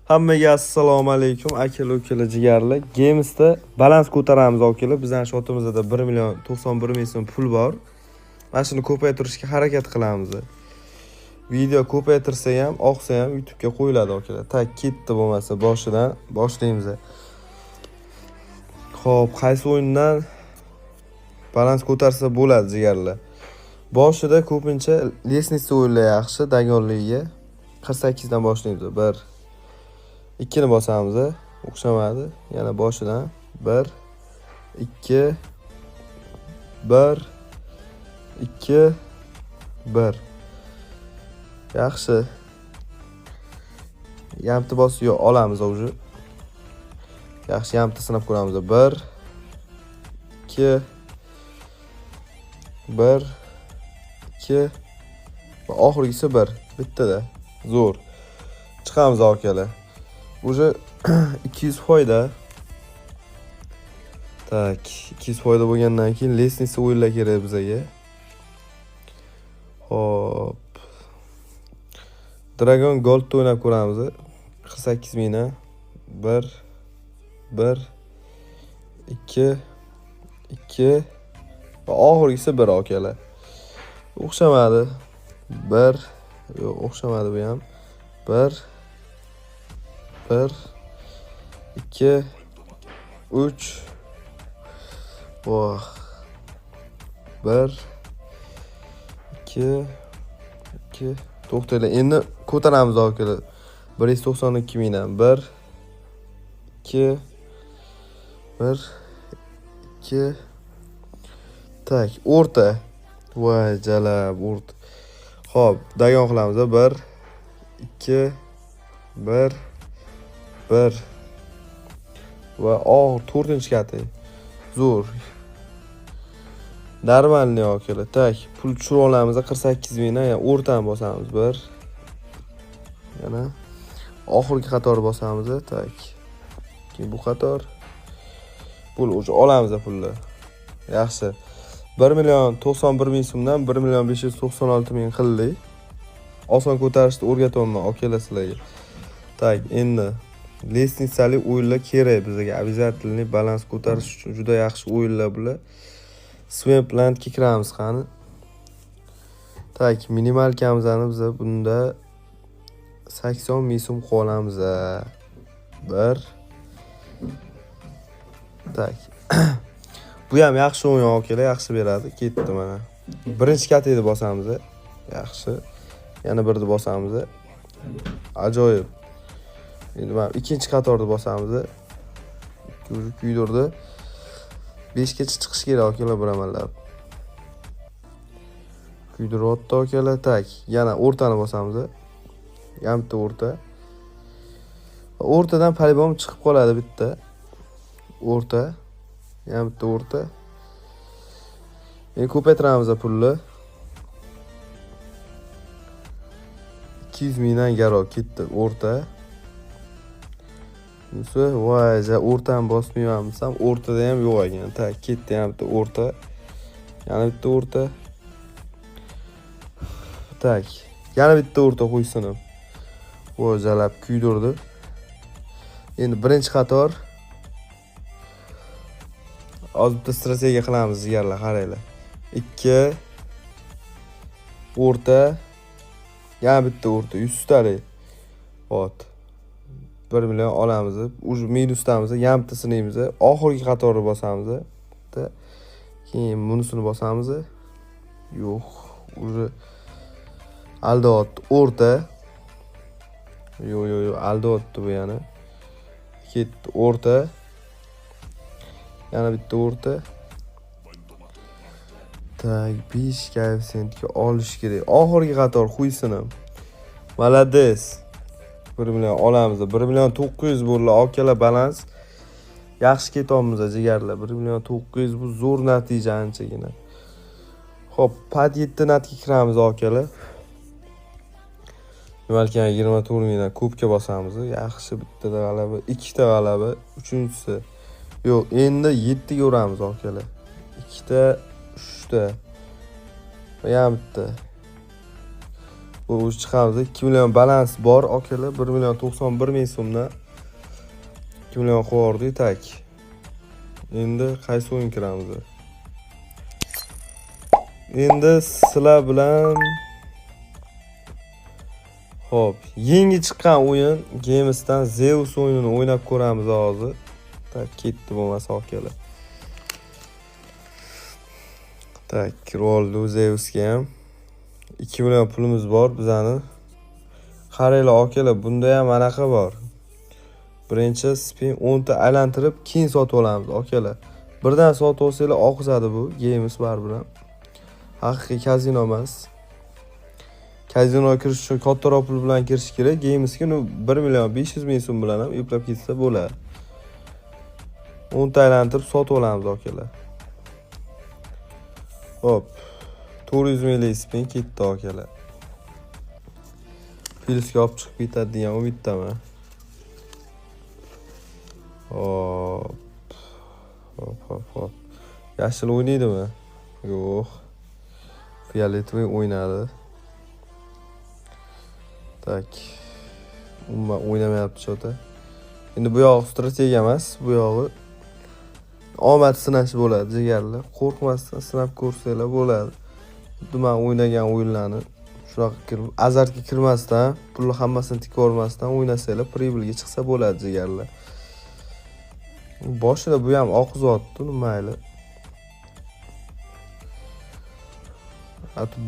Hammaga assalomu alaykum, akalar, ukalar, jigarlar. Gamesda balans ko'taramiz, akalar. Bizning shotimizda 1 million 91 ming so'm pul bor. Mana shuni ko'paytirishga harakat qilamiz. Video ko'paytirsa ham, oqsa ham YouTube'ga qo'yiladi, akalar. Так, ketdi bo'lmasa, boshidan boshlaymiz. Xo'p, qaysi o'yindan balans ko'tarsa bo'ladi, jigarlar? Boshida ko'pincha лестница o'yinlar yaxshi, dogonligiga. 48 dan boshlaymiz. 1 2 ni bosamiz, o'xshamadi. Yana boshidan 1 2 1 2 1. Yaxshi. Yana bitta bosib, yo'q, olamiz уже. Yaxshi, yana bitta sinab ko'ramiz. 1 2 1 2 va oxirgisi 1. Bittada. Zo'r. Chiqamiz, akalar. Уже 200 foyda. Так, 200 foyda bo'lgandan keyin лестница o'yinlar kerak bizaga. Xo'p. Dragon Gold'da o'ynab ko'ramiz. 48 mingdan. 1 1 2 2 va oxirgisi 1, akalar. O'xshamadi. 1, yo'q, o'xshamadi bu ham. 1 1 2 3. Voh. 1 2 2. To'xtanglar, endi ko'taramiz, akalar. 192 mingdan. 1 2 1 2. Так, o'rta. Voy, jalab, o'rta. Xo'p, dagon qilamiz. 1 2 1 1 va oxir to'rtinchi kati. Zo'r. Нормальный, akalar. Так, pul tushirib olamiz 48 mingdan, yana o'rtani bosamiz. 1. Yana oxirgi qatorni bosamiz. Так. Keyin bu qator. Pul уже olamiz pulni. Yaxshi. 1 million 91 ming so'mdan 1 million 596 ming qildik. Oson ko'tarishni o'rgatyapman, akalar, sizlarga. Так, endi лестница li o'yinlar kerak bizga. Обязательно balans ko'tarish uchun juda yaxshi o'yinlar bular. Swamplandga kiramiz qani. Так, минималка mizni biz bunda 80 ming so'm qilib olamiz. 1. Так. Bu ham yaxshi o'yin, akalar, yaxshi beradi. Ketdi mana. Birinchi katakni bosamiz. Yaxshi. Yana birni bosamiz. Ajoyib. Endi mana ikkinchi qatorni bosamiz. Ikki kuydirdi. 5 gacha chiqish kerak, akalar, bir amallab. Kuydiryapti, akalar. Так, yana o'rtani bosamiz. Yana bitta o'rta. O'rtadan по-любому chiqib qoladi bitta. O'rta. Yana bitta o'rta. Endi ko'paytiramiz pulni. 200 mingdan garov ketdi o'rta. Bunisi, voy, o'rtani bosmayman desam, o'rtada ham yo'q ekan. Так, ketdi yana bitta o'rta. Yana bitta o'rta. Так, yana bitta o'rta qo'ysin. Voy, jalab kuydirdi. Endi birinchi qator. Hozir bitta strategiya qilamiz, jigarlar, qaranglar. 2 o'rta, yana bitta o'rta, 100 talik. Вот. 1 million olamiz. Уже minusdamiz, yana bitta sinaymiz. Oxirgi qatorni bosamiz. Bitta. Keyin bunisini bosamiz. Yo'q, уже aldayapti. O'rta. Yo'q, yo'q, yo'q, aldayapti bu yana. Ketdi o'rta. Yana bitta o'rta. Так, 5 koeffitsiyentga olish kerak. Oxirgi qator xuysini. Молодец. 1 million olamiz. 1 million 900 bo'ldi, akalar, balans. Yaxshi ketyapmiz, jigarlar. 1 million 900 bu zo'r natija anchagina. Xo'p, под 7 natga kiramiz, akalar. Balki 24 mingdan ko'pga bosamiz. Yaxshi, bittada g'alaba, ikkita g'alaba, uchinchisi. Yo'q, endi 7 ga uramiz, akalar. Ikkita, uchta. Va yana bitta. Bu o'zi chiqamiz. 2 million balans bor akalar, 1 million 91 ming so'mdan 2 million qo'yardik. Tak. Endi qaysi o'yin kiramiz? Endi sizlar bilan xo'p, yangi chiqqan o'yin Games'dan Zeus o'yinini o'ynab ko'ramiz hozir. Tak, ketdi bo'lmasa akalar. Tak, kirib Zeusga ham 2 million pulimiz bor bizani. Qaranglar akalar, bunda ham anaqa bor. Birinchi spin 10 ta aylantirib, keyin sotib olamiz akalar. Birdan sotib olsanglar oqizadi bu Games baribir ham. Haqiqiy kazino emas. Kazinoga kirish uchun kattaroq pul bilan kirish kerak. Gamesga 1 million 500 ming so'm bilan ham eplab ketsa bo'ladi. 10 ta aylantirib sotib olamiz akalar. Hop. 400 minglik spin ketdi akalar. Plyusga olib chiqib ketadi degan umiddaman. Hop. Hop, hop, hop. Yashil o'ynaydimi? Yo'q. Fioletvoy o'ynadi. Tak. Umuman o'ynamayapti chota. Endi bu yog'i strategiya emas, bu yog'i omad sinash bo'ladi, jigarlar. Qo'rqmasdan sinab ko'rsanglar bo'ladi. Xuddi men o'ynagan o'yinlarni shunaqa kirib, azartga kirmasdan, pulni hammasini tikib yubormasdan o'ynasanglar, pribelga chiqsa bo'ladi, jigarlar. Boshida bu ham oqizotdi, mayli.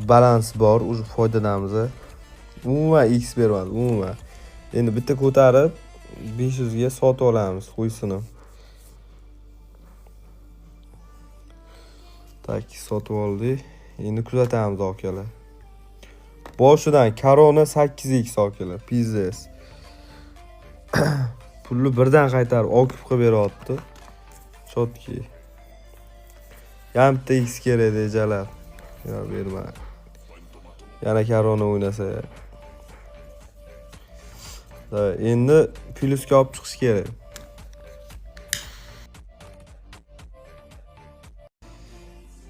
Balans bor, уже foydadamiz. Umuman X bermadi, umuman. Endi bitta ko'tarib 500 ga sotib olamiz qo'ysini. Tak, sotib oldik. Endi kuzatamiz akalar. Boshidan korona 8x akalar, pizdes. Pulni birdan qaytarib okib qilib beryapti. Chotki. Yana bitta X kerak edi jalab. Yo berma. Yana korona o'ynasa. Endi plyusga olib chiqish kerak.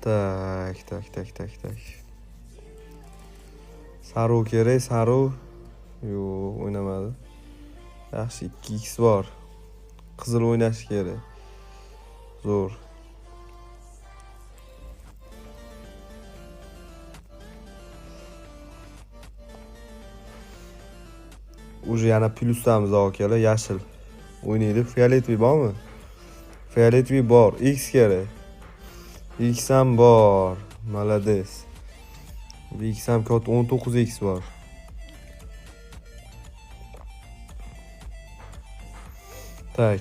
Tak, tak, tak, tak, tak. Saru kerak, Saru. Yo'q, o'ynamadi. Yaxshi, 2x bor. Qizil o'ynash kerak. Zo'r. Уже yana plyusdamiz akalar, yashil. O'ynaydi. Fioletviy bormi? Fioletviy bor. X kerak. X ham bor. Молодец. X ham katta 19x bor. Tak.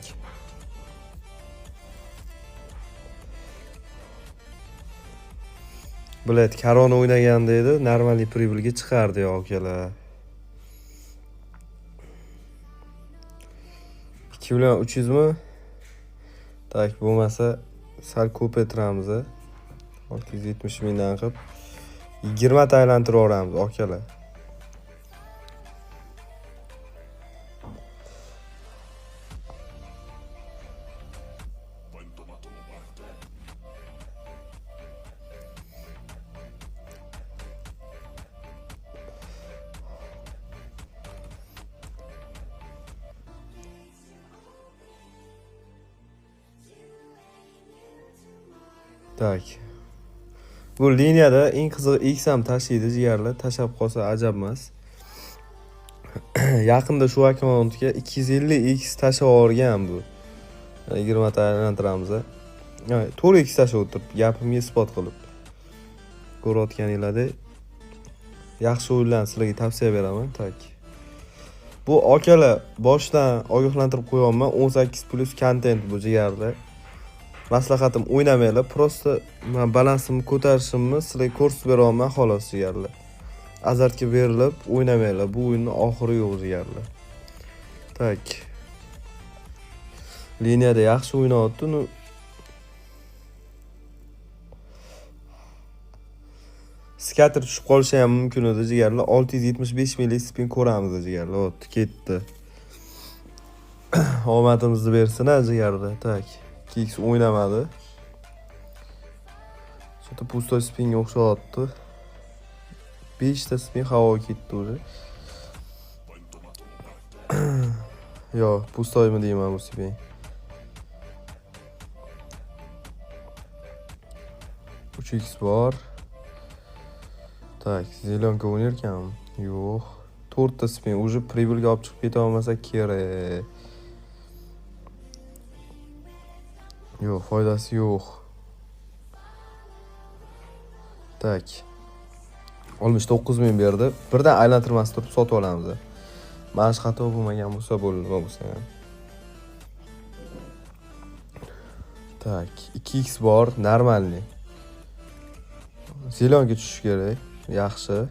Bilet korona o'ynaganda edi, normalniy pribelga chiqardi akalar. 2 million 300 mi? Tak, bo'lmasa sal ko'paytiramiz. 670 mingdan qilib 20 ta aylantirib yuboramiz akalar. Tak. Bu liniyada eng qizig'i X ham tashlaydi jigarlar. Tashlab qolsa ajab emas. Yaqinda shu akkauntga 250 X tashlab yuborgan bu. 20 ta aylantiramiz. 4 X tashlab o'tirib, gapimga isbot qilib. Ko'rayotganinglardek yaxshi o'yinlarni sizlarga tavsiya beraman. Tak. Bu akalar boshdan ogohlantirib qo'yapman, 18+ kontent bu jigarlar. Maslahatim o'ynamanglar, prosta men balansimni ko'tarishimni sizlarga ko'rsatib beryapman xolos jigarlar. Azartga berilib o'ynamanglar, bu o'yinning oxiri yo'q jigarlar. Tak. Liniyada yaxshi o'ynayapti, uni skater tushib qolishi ham mumkin edi jigarlar. 675 minglik spin ko'ramiz jigarlar. O'tdi, ketdi. Omadimizni bersin ha jigarlar. Tak. 2x o'ynamadi. Sota pustoy spinga o'xshayapti. 5 ta spin havoga ketdi уже. Yo'q, пустой mi deyman bu spin. 3x bor. Так, зелёнка o'ynarkanmi? Yo'q. 4 ta spin уже прибыль ga olib chiqib keta olmasa kerak. Yo'q, foydasi yo'q. Так. 69 ming berdi. Birdan aylantirmasdan turib sotib olamiz. Mana shu xato bo'lmagan bo'lsa bo'ldi, nima bo'lsa ham. Так, 2x bor, нормальный. Зелёнка tushishi kerak. Yaxshi.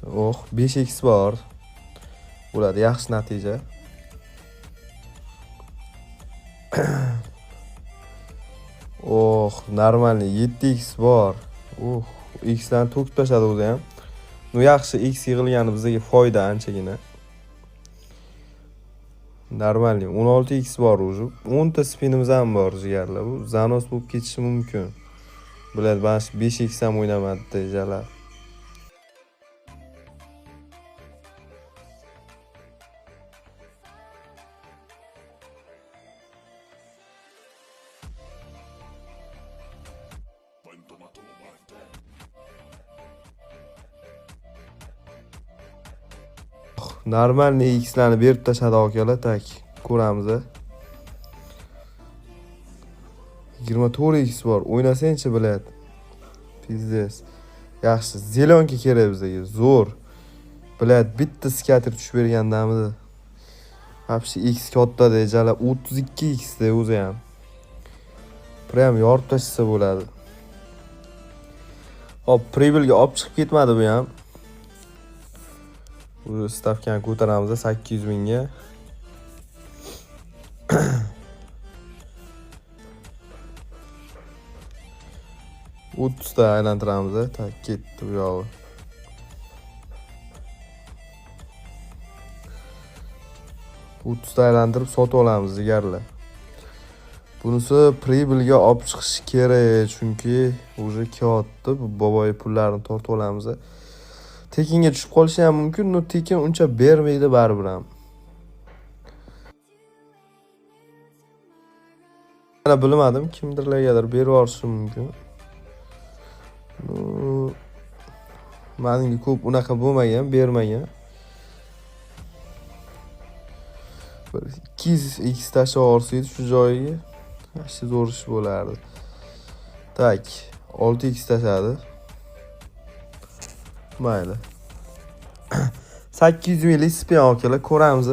Oh, 5x bor. Bo'ladi, yaxshi natija. Oh, нормальный 7x bor. Oh, xlarni to'kib tashladi o'zi ham. Ну yaxshi, x yig'ilgani bizga foyda anchagina. Нормальный 16x bor уже. 10 ta spinimiz ham bor jigarlar. Bu zanos bo'lib ketishi mumkin. Biladi, mana shu 5x ham o'ynamadi jalab. Нормальный xlarni berib tashladi akalar. Так, ko'ramiz. 24x bor. O'ynasangchi biladi. Пиздец. Yaxshi, зелёнка kerak bizga. Zo'r. Biladi, bitta skater tushib bergandamidi. Вообще x katta-da, jalab 32x da o'zi ham. Prям yorib tashlasa bo'ladi. Hop, прибыль ga olib chiqib ketmadi bu ham. Bu stavkani ko'taramiz 800 mingga. 30 ta aylantiramiz. Так, ketdi bu yog'i. 30 ta aylantirib sotib olamiz jigarlar. Bunisi прибыль ga olib chiqish kerak, chunki уже kelyapti. Bu boboy pullarini tortib olamiz. Tekinga tushib qolishi ham mumkin, но tekin uncha bermaydi baribir ham. Mana bilmadim, kimdirlargadir berib yuborishi mumkin. Ну, menga ko'p unaqa bo'lmagan, bermagan. Bir 200 x tashlab yuborsak shu joyiga, yaxshi zo'r ish bo'lardi. Так, 6x tashladi. Mayli. 800 minglik spin akalar, ko'ramiz.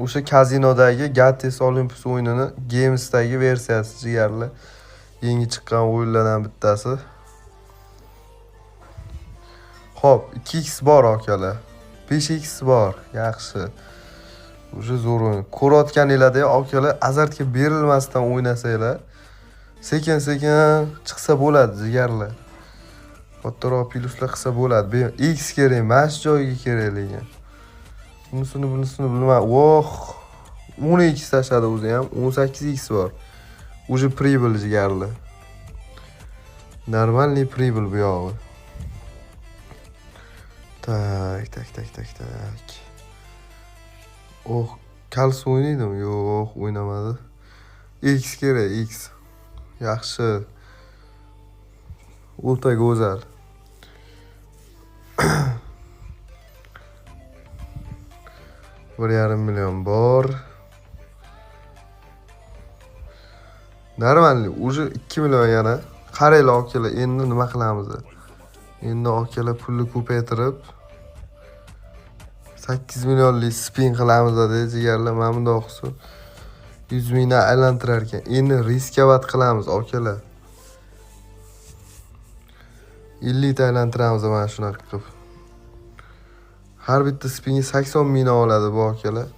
O'sha kazinodagi Gates Olympus o'yinini Games'dagi versiyasi jigarlar. Yangi chiqqan o'yinlardan bittasi. Xo'p, 2x bor akalar. 5x bor, yaxshi. Уже zo'r o'yin. Ko'rayotganinglarda akalar azartga berilmasdan o'ynasanglar, sekin-sekin chiqsa bo'ladi jigarlar. Kattaroq plyuslar qilsa bo'ladi. X kerak, mana shu joyga kerak lekin. Bunisini bilmadim. Voh! 10x tashladi o'zi ham. 18x bor. Уже прибыль jigarlar. Нормальный прибыль bu yog'i. Так, так, так, так, так. Oh, Kals o'ynaydimi? Yo'q, o'ynamadi. X kerak, X. Yaxshi. O'ta go'zal. 1,5 million bor. Нормальный, уже 2 million yana. Qaranglar akalar, endi nima qilamiz? Endi akalar pulni ko'paytirib 8 millionlik spin qilamiz jigarlar. Mana bundoq qilsa 100 mingdan aylantirar ekan. Endi рисковать qilamiz akalar. 50 ta aylantiramiz mana shunaqa qilib. Har bitta spinga 80 mingdan oladi bu akalar.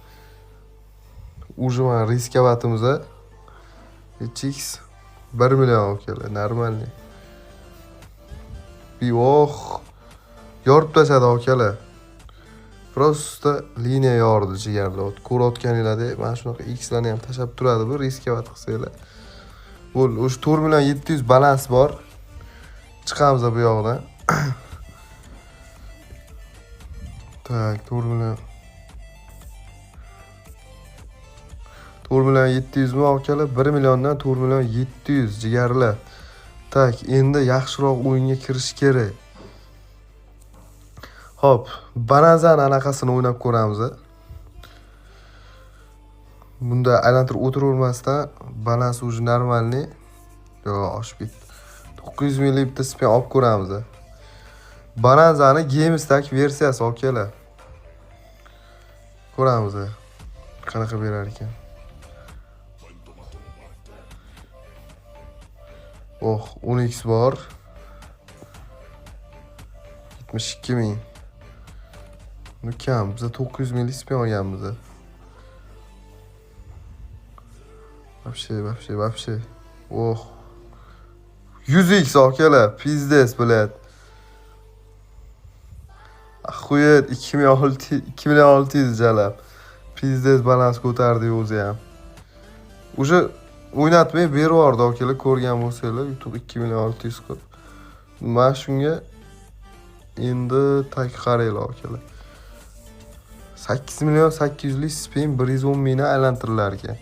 Уже mana рисковать imiz 3x 1 million akalar, нормальный. Yo'q. Yorib tashladi akalar. Просто liniya yordi jigarlar. Ko'rayotganinglardek mana shunaqa xlarni ham tashlab turadi bu рисковать qilsanglar. Bo'ldi, o'sha 4 million 700 balans bor. Chiqamiz bu yoqdan. Так, 4 million. 4 million 700 mi akalar? 1 milliondan 4 million 700 jigarlar. Так, endi yaxshiroq o'yinga kirish kerak. Xo'p, Bonanzani anaqasini o'ynab ko'ramiz. Bunda aylantirib o'tiravermasdan balans уже нормальный. Yo'q, oshib ketdi. 900 minglik bitta spin olib ko'ramiz. Bonanzani Games'dagi versiyasi akalar. Ko'ramiz qanaqa berar ekan. Oh, 10x bor. 72 ming. Bu kam. Biz 900 minglik spin olganmiz. Вообще, вообще, вообще. Oh. 100x akalar. Пиздец, блядь. Охуеть, 2 million 600 jalab. Пиздец balans ko'tardi o'zi ham. Уже o'ynatmay berib yubordi akalar, ko'rgan bo'lsanglar, YouTube 2 million 600 qilib. Mana shunga endi tak qaranglar akalar. 8 million 800 lik spin 110 mingni aylantirilar ekan.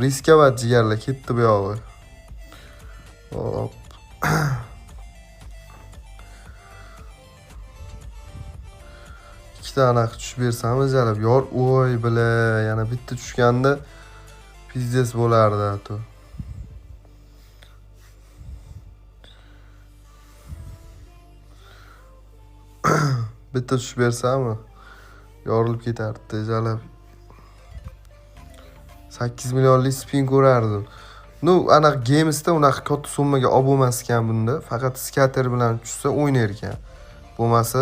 Riskavat jigarlar ketdi bu yog'i. Hop. Ikkita anaqa tushib bersamiz jalab yor, oy bila, yana bitta tushganda pizdes bo'lardi to. Bitta tushib bersami yorilib ketardi jalab. 8 millionlik spin ko'rardim. Ну, anaqa Games'da unaqa katta summaga olib bo'lmas ekan bunda. Faqat skater bilan tushsa o'ynar ekan. Bo'lmasa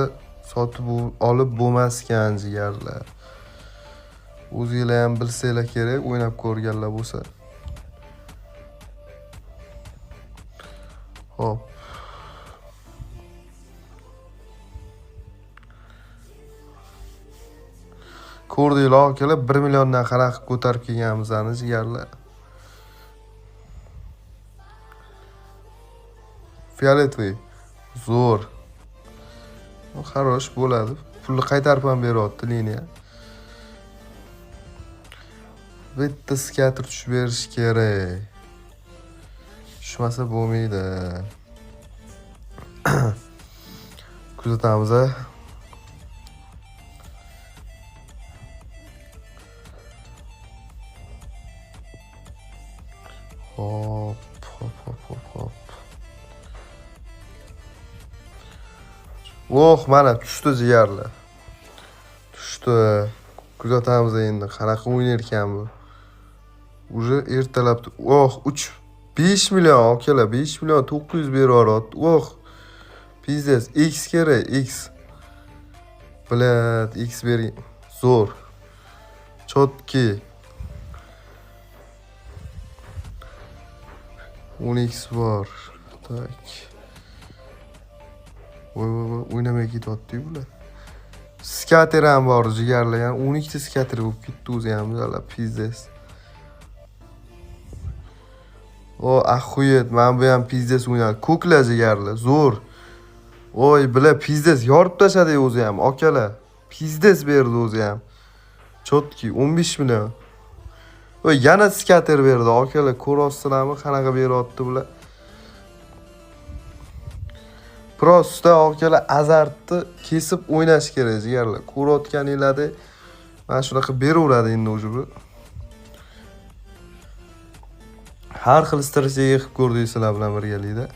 sotib olib bo'lmas ekan jigarlar. O'zinglar ham bilsanglar kerak, o'ynab ko'rganlar bo'lsa. Xo'p. Ko'rdinglar akalar, 1 milliondan qanaqa ko'tarib kelganmizni jigarlar. Fioletviy. Zo'r. Хорош bo'ladi. Pulni qaytarib ham beryapti liniya. Bitta skater tushib berish kerak. Tushmasa bo'lmaydi. Kuzatamiz. Hop, hop, hop, hop, hop. Oh, mana tushdi jigarlar. Tushdi. Kuzatamiz endi qanaqa o'ynar ekan bu. Уже ertalab, oh, 3 5 million akalar, 5 million 900 berib yuboryapti. Oh. Pizdes, X kerak, X. Блядь, X bering. Zo'r. Chotki. 10x bor. Tak. Voy voy voy, o'ynamay ketyapti-yu bular. Skater ham bor jigarlar, ya'ni 12 ta skater bo'lib ketdi o'zi ham, bular pizdes. O, axuyet, mana bu ham pizdes o'ynadi. Ko'klar jigarlar, zo'r. Oy, bular pizdes yorib tashladi o'zi ham, akalar. Pizdes berdi o'zi ham. Chotki 15 million. Voy, yana skater berdi, akalar, ko'ryapsizlarmi qanaqa beryapti bular? Prosta akalar azartni kesib o'ynash kerak jigarlar. Ko'rayotganinglarda mana shunaqa beraveradi endi o'zi bu. Har xil strategiya qilib ko'rdik sizlar bilan birgalikda.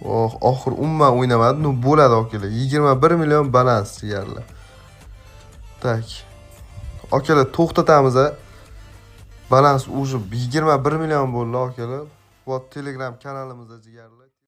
Oh, oxir umuman o'ynamadi. Ну, bo'ladi akalar. 21 million balans jigarlar. Tak. Akalar to'xtatamiz a. Balans уже 21 million bo'ldi akalar. Bu Telegram kanalimizda jigarlar.